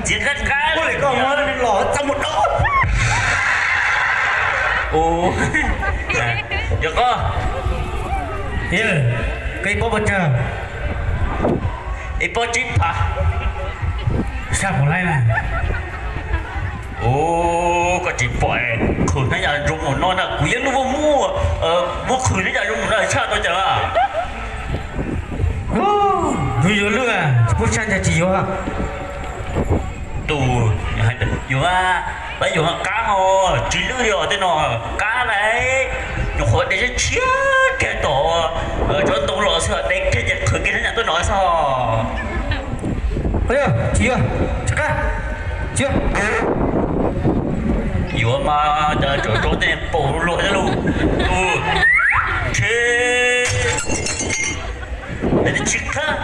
Txiv qab qab, koj muab los txaj muag dab. Yog koj, koj ib pob pes tsawg? Ib pob tsib phav. Saj puas laib na? Ub, koj tsis pom, qhwv hnab yam zoo mus no na, kuv yeej lub muab muab, muab qhwv hnab yam zoo mus no tshaj tau cas. Yuav yuav lwj, tsis pub saj cas tsis yuav. Tus, yuav, pab yuav qab ho, tsis lwj li os tej no, qab na, nyuam qhuav de tshiab tshiab kiag tom tsob ntoo los xwb, de kiag ces qhwv kiag hnab yam tuaj no xwb. Tsis yuav, tsis qab, tsis yuav. Yuav mas cas tseem rau tej paum luag thiab lauj. Ntshe tsis qab,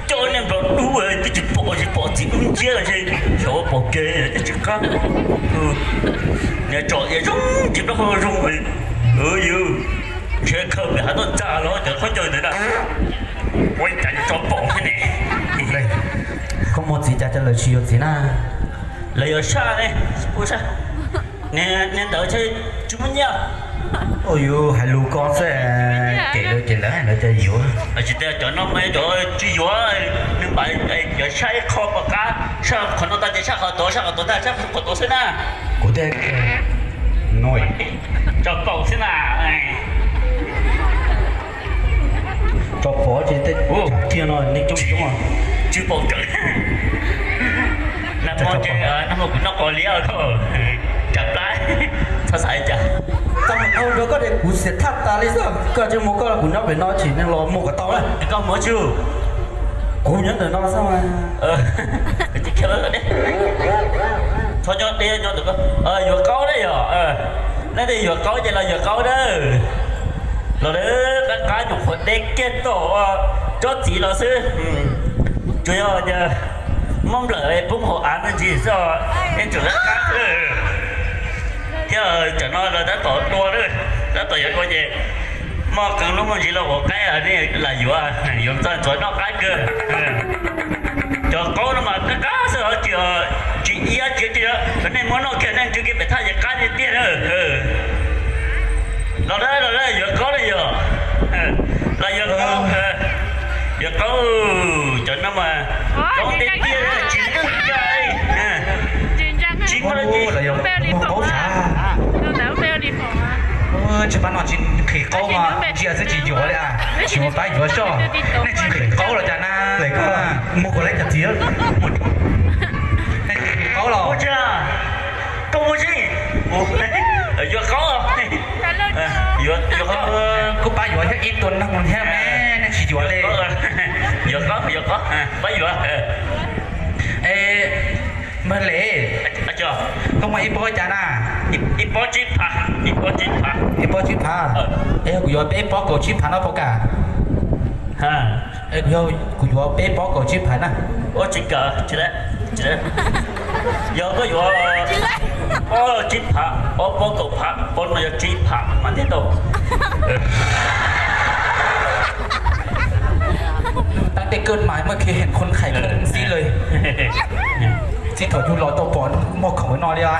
coj niag nplog dub twb tsis pom, tsis pom txiv dub nciab los ntshe xyov ua pom kev twb tsis qab. Niag tsom iav zoo tsis pab qhov zoo. Yus ntshe khaws pem hav toj ntxa los cov khaub ncaws ntawd na. Ua cas tso pom thiab ne? Koj muaj txiv cas lawv tsis yuav txiv na? Lawv yuav saj ne, niag ntawd tsis muaj nyiaj. Yus hais lus ko xwb, ces lawv ces lawv lawv cov yuav. Tsis tias cov no mas cov tsis yuav, nws mam yuav saj ib qho pom qab, saj qhov no tag ces saj qhov tod, saj qhov tod tag saj qhov tod xwb na. Kuv thiaj no, tso paum xwb na. Tso pom ces tej tiag no nej coob coob. Tsis paum tseeb. Nag hmo ces nag hmo kuv noj qos liab, tsam plab, txhob xav li cas. Txog mus dhau rau koj ces kuv xiam thaj tas li xwb, koj tsis mus koj los kuv nyob pem no tsis los mus kom tau na. Koj mus tsuj, kuv nyob ntawm no xwb mas. Txhob nyob deb nyob ntawm koj. Yuav qaub na yog, nej tias yuav qaub ces los yuav qaub na. Los qab qab nyuam qhuav de kiag tom tsob txiv los xwb. Tsuas yog muab nplawm poob hauv av me ntsis xwb, yeej tseem qab qab xwb. Thiab tsam no lawv tab tom dua, tab tom yuav dua ces muaj qee lub me ntsis los ua qaib, nej lam yuav, yuav txog ntxuav noj qab kawg. Cov qaub no mas qab qab xwb, tsis iab tsis, nej muab noj kiag nej ntsw kiag pem thaj ces qab tiag tiag na. Los na, los na, yuav qaub na yog, los yuav qaub, yuav qaub, cov no mas qaub tiag tiag, tsis lwj li cas. Tsis muaj dab tsi. Qaub sav. Tsis pab no tsis nqhis qaub mas ntsia xwb tsis yuav li, tsis muaj pab yuav soj. Nej tsis nqhis qaub los cas na? Mus kom lawv cov txiv, nej tsis nqhis qaub los? Koj muaj zib, yuav qaub, yuav, yuav qaub, kuv pab yuav thiab ib tug neeg thiab ne, nej tsis yuav li. Yuav qaub, yuav qaub, pab yuav. Npawg Lem, koj muaj ib pob cas na? Ib pob tsib phav, ib pob tsib phav. Ib pob tsib phav. Es yog kuv yuav peb pob kaum tsib phav no puas kam? Kuv yuav peb pob kaum tsib phav na. Ua tsis kam, tsis, tsis, yog koj yuav pob tsib phav, ob pob kaum phav, pob no yog tsib phav mas thiaj tau. Tab tej kawg mas muaj khi heem khon khais khon xib lawm. Txij thaum yus los tau pom muag khoom no li. Yog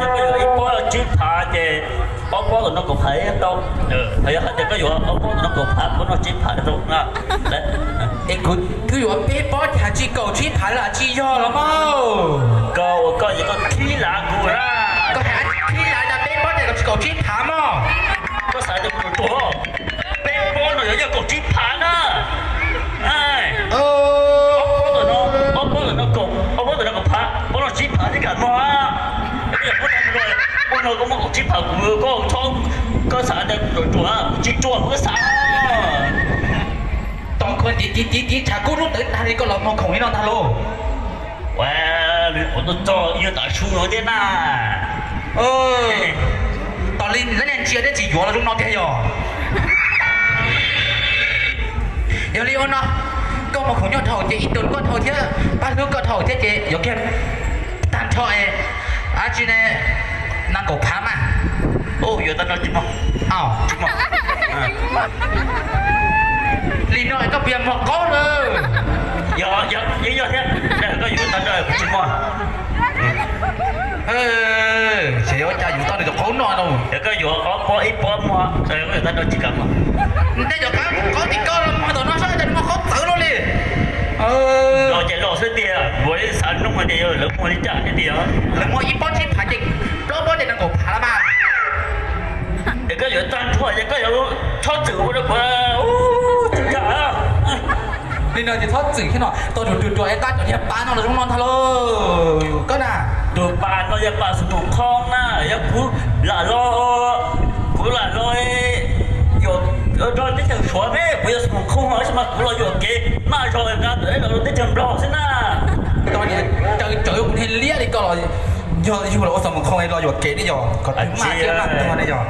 koj yuav ib pob tsib phav ces ob pob tom no kaum phav tau. Yog hais tias koj yuav ob pob tom no kaum phav, pob no tsib phav tau. Es kuv twb yuav peb pob cas tsis kaum tsib phav lawm tsis yog los mas? Koj ua koj ces koj khib lav kuv na. Koj hais khib lav cas peb pob ces kaum tsis kaum tsib phav mog. Koj xav tias kuv ruam, peb pob no yuav yog kaum tsib phav na. Ob pob tom no, ob pob tom no kaum, ob pob tom no kaum phav, pob no tsib phav thiaj kam mog. Pob no koj muaj kaum tsib phav kuv, koj txhob, koj xav tias kuv ruam ruam, kuv tsis ruam kuv xav. Tom khuv tiv tiv tiv tiv tshav kub lub ntawd tag li koj los muag khoom li no ntag lauj. Ua, nws ua tuaj txog ib nyuag tav su no thiab na. Tos li lawv niag ntsia thiab tsis yuav los zoo no tiag yog. Yog li ua no, koj muag khoom nyob dhau ces ib tug koj dhau thiab, pab hlub koj dhau thiab ces yuav kiag tag nrho dab tsi ne, nees nkaum phav mas. Yuav tag nrho tsis muag. Li no koj puas yog muag qaub lawm? Yuav ob pob ib pob muag, koj yuav tag nrho tsis kam muag. Ntej cov qaub tim koj los muag tom no saib cas muag qaub txawv luaj li. Los ces los xwb tiag, kuv xav nug tias yog lawv muag li cas thiab tiag. Lawv muag ib pob tsib phav ces plaub pob ces nees nkaum phav los mas. Es koj yuav tag nrho ces koj yuav txhob txwm ua rau kuv tsis kam. Li no ces txhob txwm thiab no, tau tus ruam ruam es tab cov niag pas no los zoo no ntag lauj. Koj na, tus pas no yog pas xus mus khoo na, yog kuv lam los, kuv lam los yuam rau teb chaws Suav ne, kuv yog xus mus khoo ho tsis mas kuv los yuam kev maj zog na, los rau teb chaws Nplog xwb na. Tau niag caw tsawv kuv niag liab li koj los yog yug los ua xus mus khoo los yuam kev ne yog kom twg maj thiab maj tuag ne yog.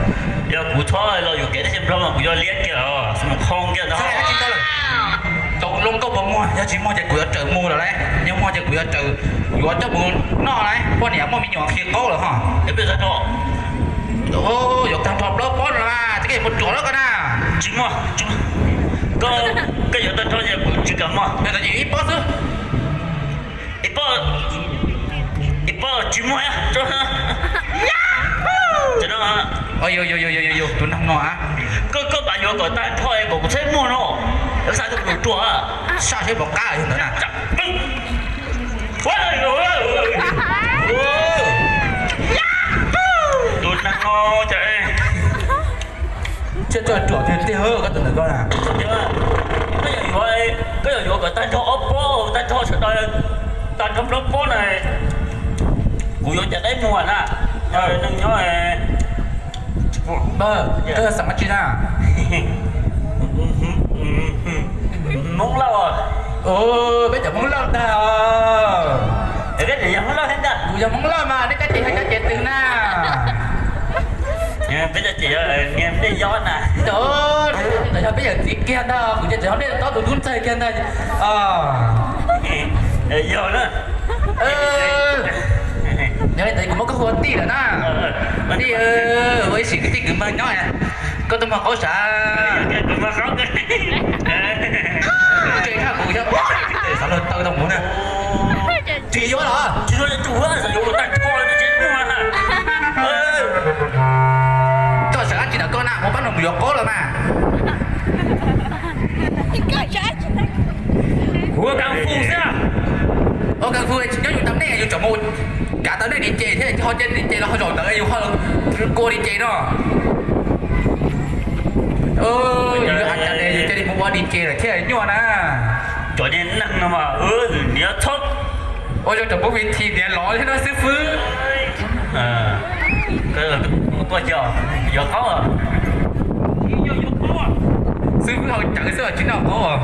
Yog kuv txhob los yuam kev teb chaws Nplog mas kuv yuav liab kiag os, xus mus khoo kiag ntag. Tau loo nkauj puas muag, yog tsis muag ces kuv yuav raws mus lawm lauj, yog muag ces kuv yuav raws yuav coj mus noj lauj, poj niam muaj me nyuam khi qaub lawm ho. Yuav tag nrho plaub pob no mas, ces koj yuav mus ruam lawm koj na. Tsis muag, tsis muag. Koj, koj yuav tag nrho ces kuv tsis kam muag. Ib pob xwb. Ib pob, ib pob tsis muag. Tus neeg no, koj, koj pab yuav kom tag nrho kom kuv txhob muag no. Xav tus ruam ruam, saj seb puas qab yog ntawd na. Tus neeg no cas tso ruam tiag tiag koj tus ntawm koj na. Koj yuav yuav, koj yuav yuav kom tag nrho ob pob, tag nrho sawv daws, tag nrho plaub pob na, kuv yuav cov dab muag na. Neeg nyob, koj xav mas tsis na. Hmoob Lauj. Peb cov Hmoob Lauj ntag. Koj yog Hmoob Lauj thiab ntag. Kuv yog Hmoob Lauj mas nej cov ces yog cov ces twg na? Peb cov ces yog nej yob na. Yog peb yawm txiv kiag ntag, kuv ces tseem yog nej tob tus tub ntxawg kiag ntag. Yog na. Yog li ntawd kuv muab koj hu ua tij lawm na. Tij, ua ib sim kwv tij kwv npawg nyob, koj tuaj muag qaub sav. Tseem haj kuv xav luag taw tau mus na. Tsis yuav los? Tsis yuav, tsis yuav, xav yuav ua tag nrho tsis muag na. Koj sawv dab tsi ntawm koj na, muab pab no mus yuav qaub los mas. Kuv ua kas fus xwb. Ua kas fus tsis nyob yus tau nej, yus tseem mus kav tau nej di ces thiab, ho cia di ces los ho zaum ntawd yus ho kua di ces no. Yus a cas yus cia li mus ua di ces lawm thiaj nyuaj na. Cov niag neeg no mas niam txhob ua rau cov pub vi thi niam los thiab no xib fwb. Koj yog yuav qaub, xib fwb hau cawv xwb tsis noj qaub.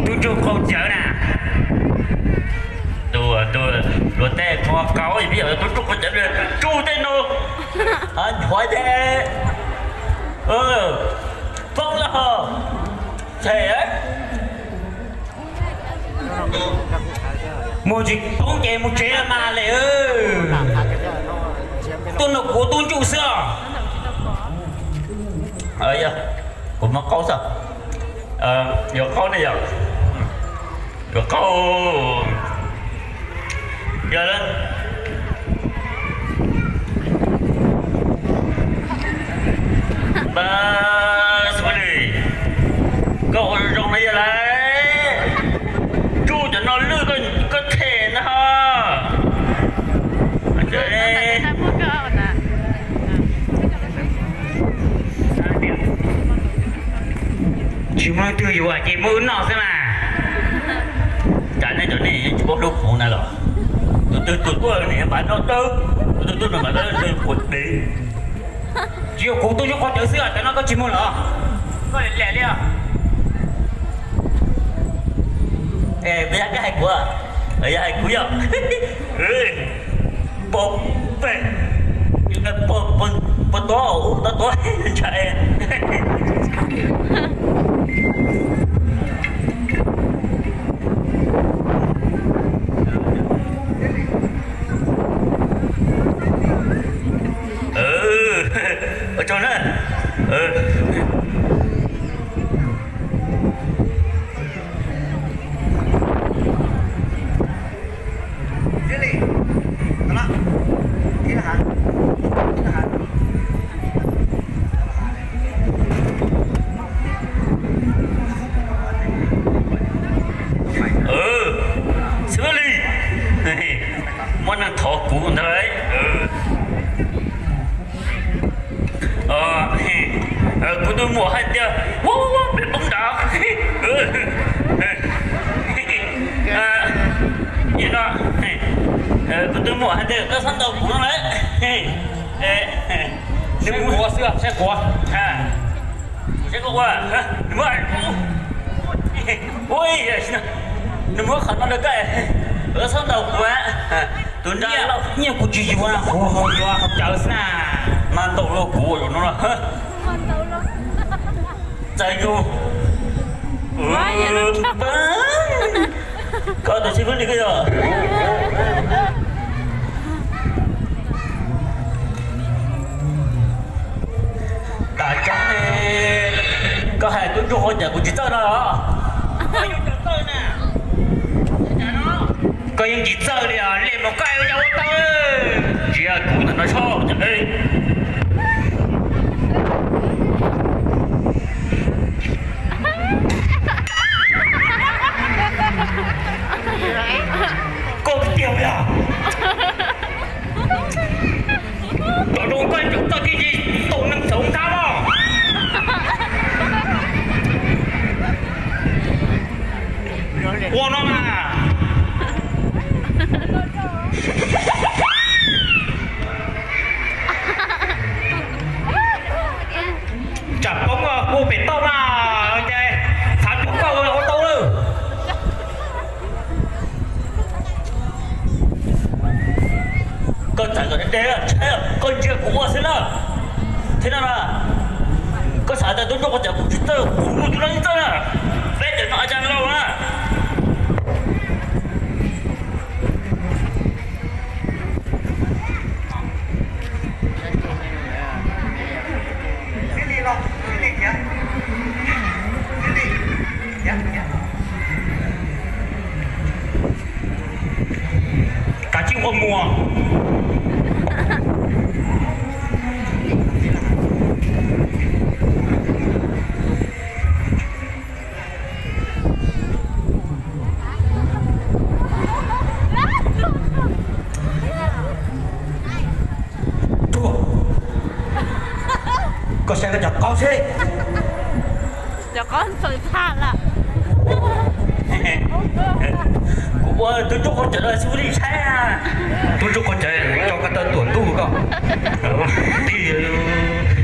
Tub rug qaub cawv na. Tus, tus luag tej muag qaub, peb yog tub rug qaub cawv, tsuj tej no, nchuav ces poob lawm ho. Them, muag tsis poob ces mus tsev mas li. Tuaj nrog kuv tub ntsuj xwb os. Kuv muab qaub xwb. Yuav qaub ne yom? Yuav qaub. Yog lawm. Npawg Xus Lis, koj ua zoo zoo na yog lawm. Tsuj cov no lwj koj them na ho. Tsis muaj leej twg yuav ces muab wb noj xwb mas. Cas nej cov nej tsis paub hlub kuv na los? Tus twg tus tuaj nim pab noj dawb, tus twg tuaj nim pab noj dawb, tus puas dev. Tsis yog kuv tuaj nyob qhov cawv xwb os, cov no koj tsis muag lawm. Koj liam liam li os. Es yog koj hais kuv, yog hais kuv yog. Pog peg, pog, pog tuav, ub, tuav tuav ntshai. Ua tsaug na. Ua, ua, peb poob nrad. Nim no kuv tus muam hais tias koj txhob ntaus kuv no lawm. Nws muab xwb, saib kuv. Kuv saib koj ua, nws muab, ui, nws muab qhov no rau koj, koj txhob ntaus kuv. Tus nra nyiaj kuv tsis yuav, kuv yuav qhov cawv xwb na. Mas ntaus los kuv ua no. Txawm yus, koj tus xib fwb li koj yog. Tam tsob ne, koj hais tub ntsuag qhuav cawv kuv tsis txawj no los? Koj yeej tsis txawj li os, li mus koj ua cas ua tau. Tsis yog kuv ntawm no tshoj. Koj tiag tiag. Tom zoo koj tseem txawj kiag tsis tau neeg txawv ntab los. Ua no mas. Tsam poob kuv pem tauj na, ces xav cuag koj ua tau lawm. Koj txawm kom deb deb, koj ntsia kuv ua xwb na. Thiab no na, koj xav tias tub ntsuag qhuav cawv kuv tsis txawj, kuv tus no yeej txawj na. Peb cov no a cas lauj na. Kav tsij ua muag. Koj saib koj cov qaub seb. Cov qaub ntxhawv tag lawm. Kuv ua tub ntsuag qhuav cawv los xij li saib. Tub ntsuag qhuav cawv, tso koj tawb tuam ntuj koj. Tig,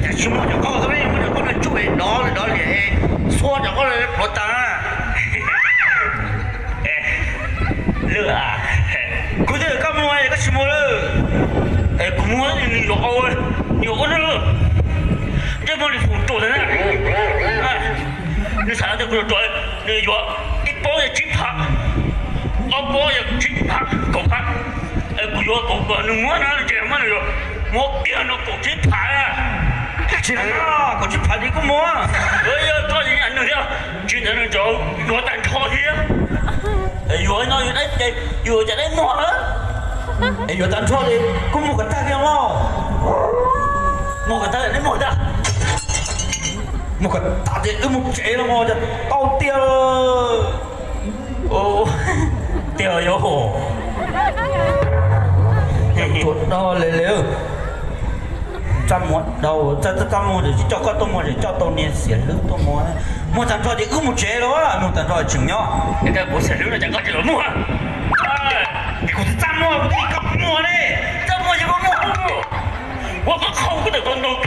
cas tsis muaj cov qaub xwb, muaj cov qaub no tsuj dov dov liam, xuab cov qaub pluav tas. Lwm, kuv twb koj muag koj tsis muag lawm. Kuv muag nws yuav, nws yuav ua na, ntsej muag li fum ruam na. Nws xav tias kuv yuav ruam, nws yuav ib pob yog tsib phav, ob pob yog tsib phav, kaum phav. Kuv yuav kaum, nws muab na, nws tseem muab nws yuav, muab kiag no kaum tsib phav. Tsis, kaum tsib phav li kuj muag. Yog koj nyiam nws thiab, tsis ntawd nws yuav tag nrho thiab. Yuav no yus dab, yus cas dab muag lawm. Es yuav tag nrho li kuj muag kom tag thiab mog. Muag kom tag, dab muag tag. Muag kom tag ces wb mus tsev los mog, cas tau tiag. Tiag yog. Tuag dog li li. Txaj muag dau, txaj muag tsis coj koj tuaj muag, tsis coj tau niag xiam hlwb tuaj muag. Muag tag nrho ces wb mus tsev los, muag tag nrho tseem nyob. Es kuv xiam hlwb no cas koj tsis los muag? Es kuv txaj muag kuv twb kom koj muag ne. Txaj muag ces koj muag. Ua koj khau koj tawm koj ntaug.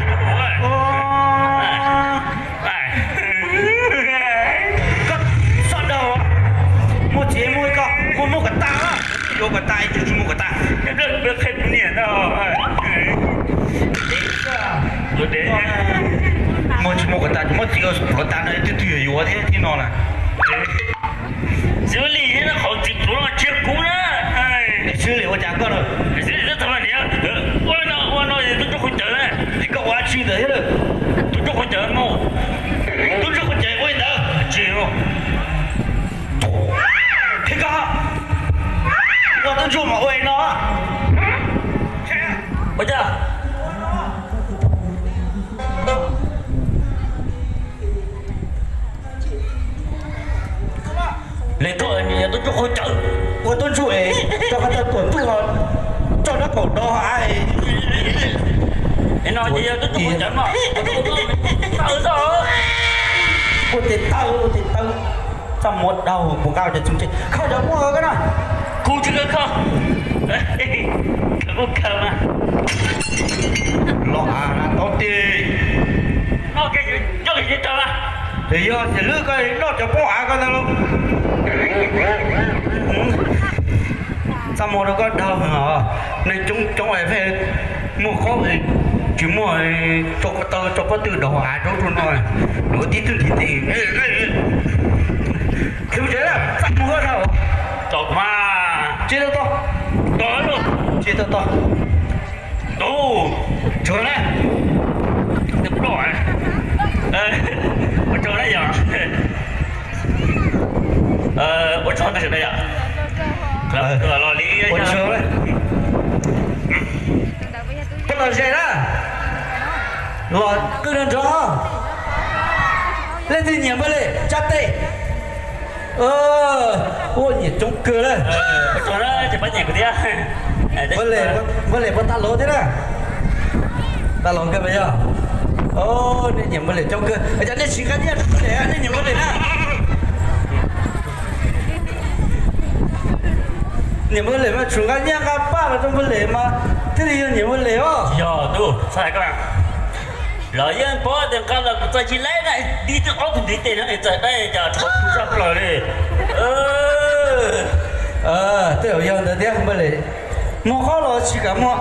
Koj txoj dog, muag tsis muag koj muag, muag kom tag, yuav kom tag, tsis muag kom tag. Qhia kuv niam no. Muag tsis muag kom tag, muab txiv pluav tas no twb twg yuav thiab no na. Xws li no qhov txiv pluav no tsis yog kuv na. Xws li ua cas koj, xws li ua no, ua no tub ntsuag qhuav cawv na. Koj ua dab tsi ntawd thiab lawm? Tub ntsuag qhuav cawv mus, tub ntsuag qhuav cawv ua li ntawd tsis. Thiab koj ua tub ntsuag mas ua li no. Ua cas? Li koj niam yog tub ntsuag qhuav cawv, ua tub ntsuag es rau koj tau tuam ntuj los tso nraub qaum do av. No ces yog tub ntsuag qhuav cawv mas, tawv tau. Ua tes taw, ua tes taw. Txaj muag daug puas nqa cov txuj tse, khaws cov muag koj na. Kuv tsis khaws, khaws, khaws mas. Los av tau tes. Noj kiag, noj kiag tsis tau na. Ces yog xws li koj noj cov poob av koj ntag lauj. Txaj muag rau koj daug os. Neeg coob coob es pheej muaj qaub, tsis muaj, tso ko taw tso pob tw daug av rau rau no, yuav tib tug ntiv tes. Txaj muag koj daug. Tsis tau toj. Tsis tau toj. Tsuag na. Ua tsaug na yom. Ua tsaug na yom. Ua tsaug. Peb los ze na. Los qwj nrog nrog. Leej twg nyiam npawg Lem tsa tes. Ua nyiam coob kawg na. Npawg Lem puas tag lov thiab na? Tag lov kawg mas yog. Nej nyiam npawg Lem coob kawg, cas nej tsis nqa nyiaj rau npawg Lem, nej nyiam npawg Lem na? Nyiam npawg Lem mas tsum nqa nyiaj nqa paj los rau npawg Lem mas thiaj li yog nyiam npawg Lem os. Yog tus, los yeej paub tias nqa los kuv txais tsis laib na, tib tug ob tug ntiv tes no txais dai cas rho kuv zaj plaws li. Tej zaum yog ntawd thiab npawg Lem, muag qaub los tsis kam muag.